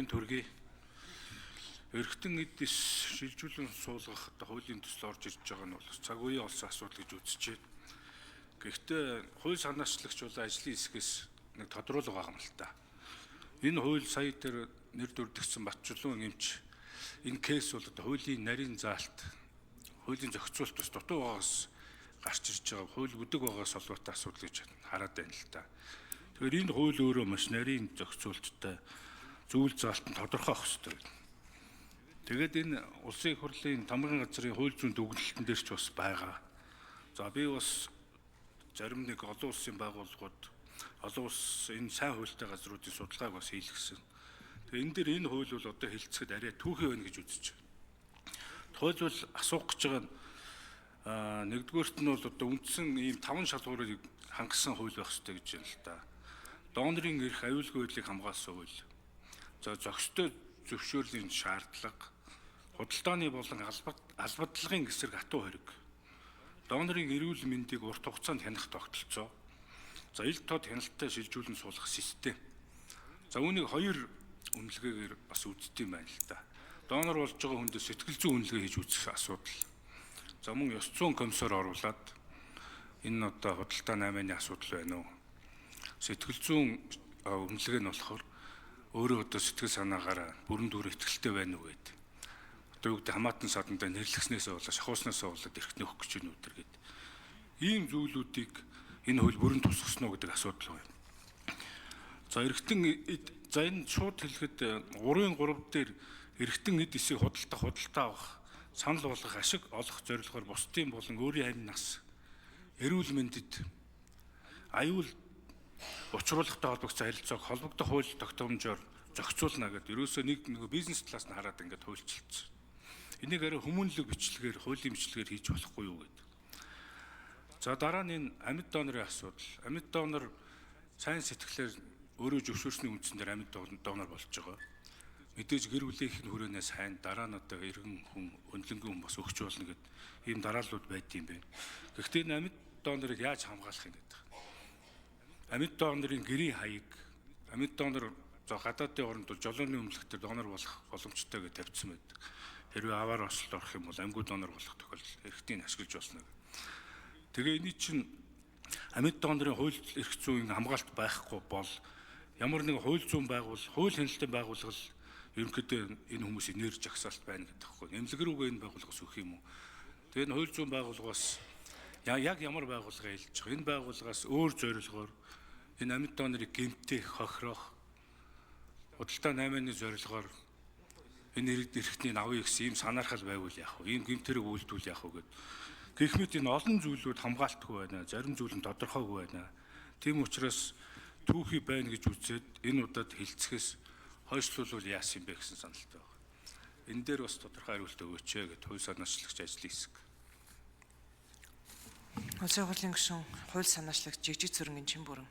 мэнд хүргэе. Эргэтэн эд эс шилжүүлэн суулгах одоо хуулийн төсөл орж ирж байгаа нь бол цаг үеийн олсон асуудал гэж үзэж байна. Гэхдээ хууль санаачлагч бол ажлын хэсгээс нэг тодруулга байгаа юм л та. Энэ хууль сая дээр нэр дүрдэгдсэн Батчулуун эмч энэ кейс бол одоо хуулийн нарийн заалт, хуулийн зохицуулалт бас дутуу байгаас гарч ирж байгаа, хууль бүдэг байгаас холбоотой асуудал гэж хараад байна л та. Тэгэхээр энэ хууль өөрөө маш нарийн зохицуулттай, зүйл заалт нь тодорхой байх хэрэгтэй. Тэгээд энэ улсын их хурлын тамгын газрын хууль зүйн дүгнэлтэн дээр ч бас байгаа. За би бас зарим нэг олон улсын байгууллагууд, олон улс энэ сайн хуультай газруудын судалгааг бас хийлгэсэн. Тэгээ энэ дээр энэ хууль бол одоо хэлцэхэд арай түүхий байна гэж үзэж байна. Тухайлбал асуух гэж байгаа нь нэгдүгээрт нь бол одоо үндсэн ийм таван шалгуурыг хангасан хууль байх ёстой гэж байна л да. Донорын эрх, аюулгүй байдлыг хамгаалсан хууль. За зохистой зөвшөөрлийн шаардлага, худалдааны болон албадлагын эсрэг атуу хэрэг, донорын эрүүл мэндийг урт хугацаанд хянах тогтолцоо, за ил тод хяналттай шилжүүлэн суулгах систем. За үүнийг хоёр үнэлгээгээр бас үздэг юм байна л да. Донор болж байгаа хүндээ сэтгэл зүйн үнэлгээ хийж үзэх асуудал. За мөн ёс зүйн комиссоор оруулаад энэ одоо худалдаа 8-ны асуудал байна уу? Сэтгэл зүйн үнэлгээ нь болохоор өөрөө одоо сэтгэл санаагаараа бүрэн дүүрэн итгэлтэй байна уу гэдэг. Одоо юу гэдэг хамаатан садандаа нэрлэгснээсээ болоод шахууснасаа болоод эрхтний өгөх гэж байна уу гэдэг. Ийм зүйлүүдийг энэ хууль бүрэн тусгасан уу гэдэг асуудал байна. За эргэтэн за энэ шууд хэлэхэд 3-ын 3 дээр эргэтэн эд эсийг худалдах, худалдаа авах, санал болгох, ашиг олох зорилгоор бусдын болон өөрийн амь нас, эрүүл мэндэд аюул учруулахтай холбогдсон харилцааг холбогдох хууль тогтоомжоор зохицуулна гэдэг. Ерөөсөө нэг нөгөө бизнес талаас нь хараад ингээд хуульчилсан. Энийг арай хүмүүнлэг бичлэгээр, хуулийн бичлэгээр хийж болохгүй юу гэдэг. За дараа нь энэ амьд донорын асуудал. Амьд донор сайн сэтгэлээр өөрөө зөвшөөрсний үндсэн дээр амьд донор болж байгаа. Мэдээж гэр бүлийнх нь хүрээнээ сайн, дараа нь одоо эргэн хүн, өнлөнгийн хүн бас өгч болно гэд ийм дарааллууд байд юм байна. Гэхдээ энэ амьд донорыг яаж хамгаалах юм гэдэг. Амьд донорын гэрийн хаяг, амьд донор за гадаадын оронд бол жолооны өмнөлтөөр донор болох боломжтой гэж тавьсан байдаг. Хэрвээ аваар осолд орох юм бол амьгүй донор болох тохиолдол эрхтнийг ашиглаж болно. Тэгээ эний чинь амьд донорын хууль эрх зүйн хамгаалалт байхгүй бол ямар нэгэн хууль зүйн байгуул, хууль хяналтын байгууллага ерөнхийдөө энэ хүмүүсийн нэр жагсаалт байна гэдэг байхгүй. Нэмлэг рүүгээ энэ байгууллагаас өгөх юм уу? Тэгээ энэ хууль зүйн байгууллагаас яг ямар байгууллага хэлж байгаа? Энэ байгууллагаас өөр зорилгоор энэ амьд донорыг гэмтэх, хохирох, худалдаа 8-ны зорилгоор энэ эрхтний авъя гэсэн ийм санаархал байвал яах вэ? Ийм гэмт хэрэг үйлдвэл яах вэ гэд. Гэх мэт энэ олон зүйлүүд хамгаалтгүй байна. Зарим зүйл нь тодорхойгүй байна. Тийм учраас түүхий байна гэж үзээд энэ удаад хилцэхээс хойшлуулвал яасан юм бэ гэсэн саналтай байна. Энэ дээр бас тодорхой хариулт өгөөч ээ гэд хууль санаачлагч ажлын хэсэг. Улсын хурлын гишүүн, хууль санаачлагч Жигжиг Цүрэнгийн Чинбүрэн.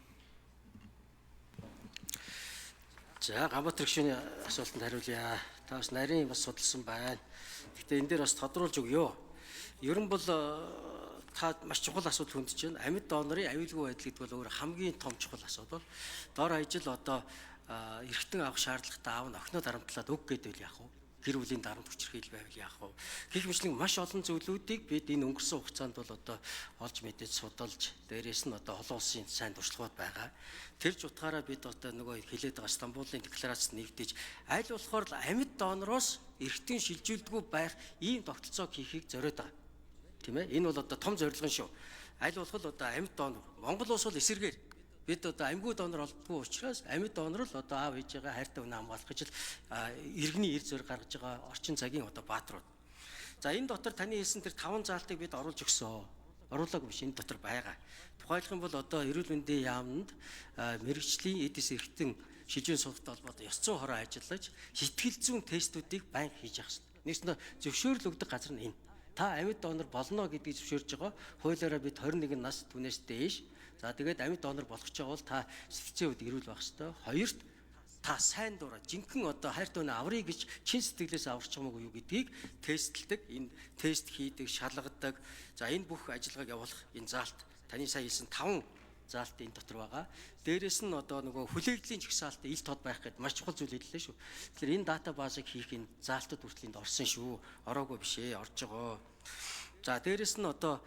За Ганбаатар гишүүний асуултанд хариулъя. Та бас нарийн бас судалсан байна. Гэхдээ энэ дээр бас тодруулж өгье. Ер нь бол та маш чухал асуудал хөндөж байна. Амьд донорын аюулгүй байдал гэдэг бол өөр хамгийн том чухал асуудал. Дор хаяж л одоо эргэтэн авах шаардлагатай аав нь охиноо дарамтлаад өг гэдвэл яах вэ? Гэр бүлийн дарамт хүчирхийлэл байвал яах вэ? Гэх мэтлэн маш олон зүйлүүдийг бид энэ өнгөрсөн хугацаанд бол одоо олж мэдээж судалж, дээрээс нь одоо олон улсын сайн туршлагууд байгаа. Тэр ч утгаараа бид одоо нөгөө хилээд байгаа Стамбулын декларацид нэгдэж аль болохоор л амьд донороос эргэтэн шилжүүлдэггүй байх ийм тогтолцоог хийхийг зориод байгаа. Тийм ээ? Энэ бол одоо том зорилго шүү. Аль болох л одоо амьд донор. Монгол улс бол эсэргээр бид одоо амьгүй донор олддоггүй учраас амьд донор л одоо аав ээжигээ хайртай үнэ хамгаалах гэж л иргэний эр зөр гаргаж байгаа орчин цагийн одоо бааtruуд. За энэ дотор таны хэлсэн тэр таван заалтыг бид оруулж өгсөн. Оруулаагүй биш, энэ дотор байгаа. Тухайлах юм бол одоо эрүүл мэндийн яамнд мэрэгжлийн эдис эрхтэн шижин суулгатай холбоотой ёс зүйн хороо ажиллаж сэтгэл зүйн тестүүдийг байнга хийж явах хэрэгтэй. Нэгсэндээ зөвшөөрөл өгдөг газар нь энэ. Та амьд донор болно гэдгийг зөвшөөрж байгаа. Хуулиараа бид 21 нас түүнээс дээш. За тэгээд амьд донор болох ч байгаа бол та сэтгцийн хувьд эрүүл байх ёстой. Хоёрт та сайн дураа жинхэнэ одоо хайртай үнэ аврыг гэж чин сэтгэлээс аварч байгаа юм уу гэдгийг тестлдэг. Энэ тест хийдэг, шалгадаг. За энэ бүх ажиллагааг явуулах энэ заалт таны сая хэлсэн таван заалт энэ дотор байгаа. Дээрэс нь одоо нөгөө хүлээлгэлийн жагсаалт ил тод байх гэдэг маш чухал зүйл хэллээ шүү. Тэгэхээр энэ датабазыг хийх энэ заалтад хүртэл энд орсон шүү. Ороогүй биш орж байгаа. За дээрэс нь одоо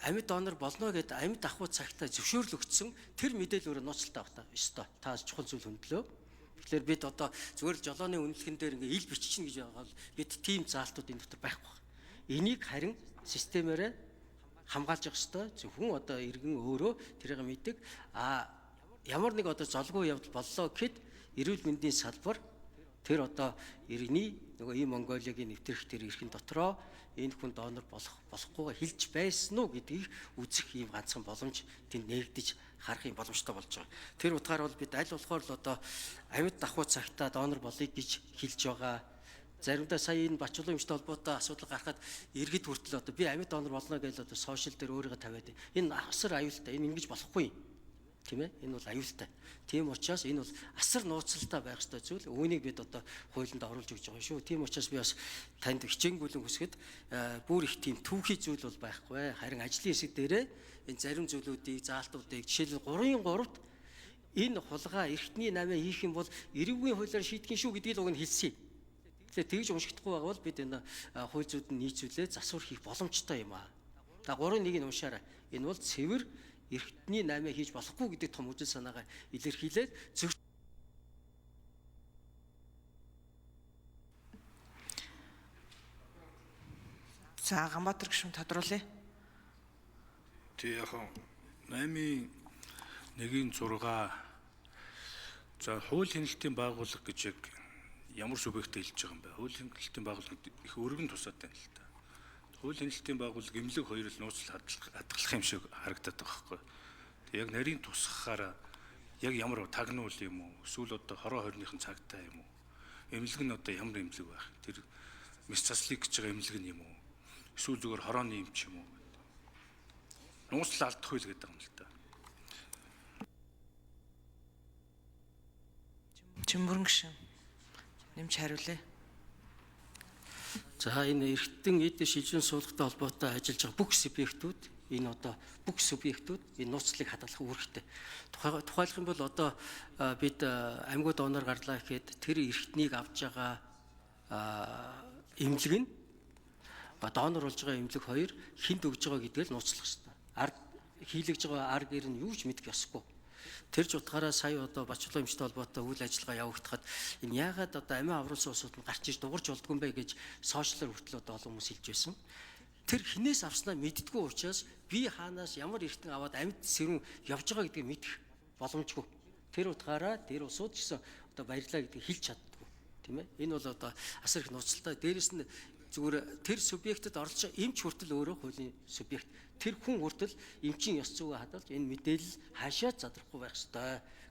амьд донор болно гэд амьд ахуй цагтаа зөвшөөрөл өгсөн тэр мэдээлэл өөрөө нууцлалтай байх та ёстой. Та чухал зүйл хөндлөө. Тэгэхээр бид одоо зүгээр л жолооны үнэлгэн дээр ингээ ил биччихнэ гэж байгаа бол бид тийм заалтууд энэ дотор байхгүй байна. Энийг харин системээрээ хамгаалж явах ёстой. Зөвхөн одоо иргэн өөрөө тэрийг мэддэг. А ямар нэг одоо золгүй явдал боллоо гэхэд эрүүл мэндийн салбар тэр одоо иргэний нөгөө ийм Монголиагийн нэвтрэх тэр эрхэн дотроо энэ хүн донор болох болохгүйгээ хэлж байсан уу гэдгийг үзэх ийм ганцхан боломж тэнд нээгдэж харах юм боломжтой болж байгаа. Тэр утгаар бол бид аль болохоор л одоо амьд давхуу цагтаа донор болъё гэж хэлж байгаа. Заримдаа сая энэ Бачулуун эмчтэй холбоотой асуудал гарахад иргэд хүртэл одоо би амьд донор болно гэж одоо сошиал дээр өөрийгөө тавиад энэ асар аюултай, энэ ингэж болохгүй юм. Тийм ээ? Энэ бол аюултай. Тийм учраас энэ бол асар нууцлалтай байх ёстой зүйл. Үүнийг бид одоо хуулинд оруулж өгч байгаа шүү. Тийм учраас би бас танд хичээнгүйлэн хүсгэд бүр их тийм түүхий зүйл бол байхгүй. Харин ажлын хэсэг дээрээ энэ зарим зүйлүүдийг, заалтуудыг жишээлбэл 3-ын 3-т энэ хулгай эрхтний намаа хийх юм бол эрүүгийн хуулиар шийдэх юм шүү гэдгийг л уг нь хэлсэн юм. Тэгэхээр тэгж уншигдахгүй байгаа бол бид энэ хууль зүйд нь нийцүүлээ засвар хийх боломжтой юм аа. За 3-1-ийг уншаарай. Энэ бол цэвэр эрхтний намаа хийж болохгүй гэдэг том үзэл санаагаа илэрхийлээд зөв За Ганбаатар гишүүн тодруулъя. Тий яг 8-ын 1-ийн 6 за хууль хяналтын байгууллага гэж яг ямар субъекттэй хэлж байгаа юм бэ? Хууль хяналтын байгууллага их өргөн тусаад байна л та. Хууль хяналтын байгууллага эмнэлэг хоёр л нууцлал хадгалах юм шиг харагдаад байгаа байхгүй. Тэг яг нарийн тусгахаараа яг ямар тагнуул юм уу? Эсвэл одоо хороо хорныхан цагтаа юм уу? Эмнэлэг нь одоо ямар эмнэлэг байх? Тэр мэс заслыг гэж байгаа эмнэлэг нь юм уу? Эсвэл зүгээр хорооны юм ч юм уу? Нууцлал алдах үйл гэдэг юм л та. Чимбүрэн гишүүн нэмж хариулъя. За энэ эргэтэн эд шилжин суулгатай холбоотой ажиллаж байгаа бүх субъектүүд энэ одоо бүх субъектүүд энэ нууцлалыг хадгалах үүрэгтэй. Тухайлах юм бол одоо бид амьгуу донор гарлаа гэхэд тэр эргэтнийг авч байгаа эмнэлэг нь донор болж байгаа эмнэлэг хоёр хүнд өгж байгаа гэдгийг л нууцлах хэрэгтэй. Ард хийлэгж байгаа ар гэр нь юу ч мэдэх ёсгүй. Тэр ч утгаараа сая одоо Бачулуун эмчтэй холбоотой үйл ажиллагаа явагдахад энэ яагаад одоо амиа авруулсан улсууд нь гарч иж дугарч болдгүй юм бэ гэж сошиалар хүртэл одоо олон хүмүүс хэлж байсан. Тэр хинээс авснаа мэддэггүй учраас би хаанаас ямар эртэн аваад амьд сэрүүн явж байгаа гэдгийг мэдэх боломжгүй. Тэр утгаараа тэр улсууд ч гэсэн одоо баярлаа гэдгийг хэлж чаддгүй. Тийм ээ? Энэ бол одоо асар их нууцлалтай. Дээрэс нь зүгээр тэр субъектэд оролцож эмч хүртэл өөрөө хуулийн субъект. Тэр хүн хүртэл эмчийн ёс зүйгээ хадгалж энэ мэдээлэл хаашаа задрахгүй байх ёстой.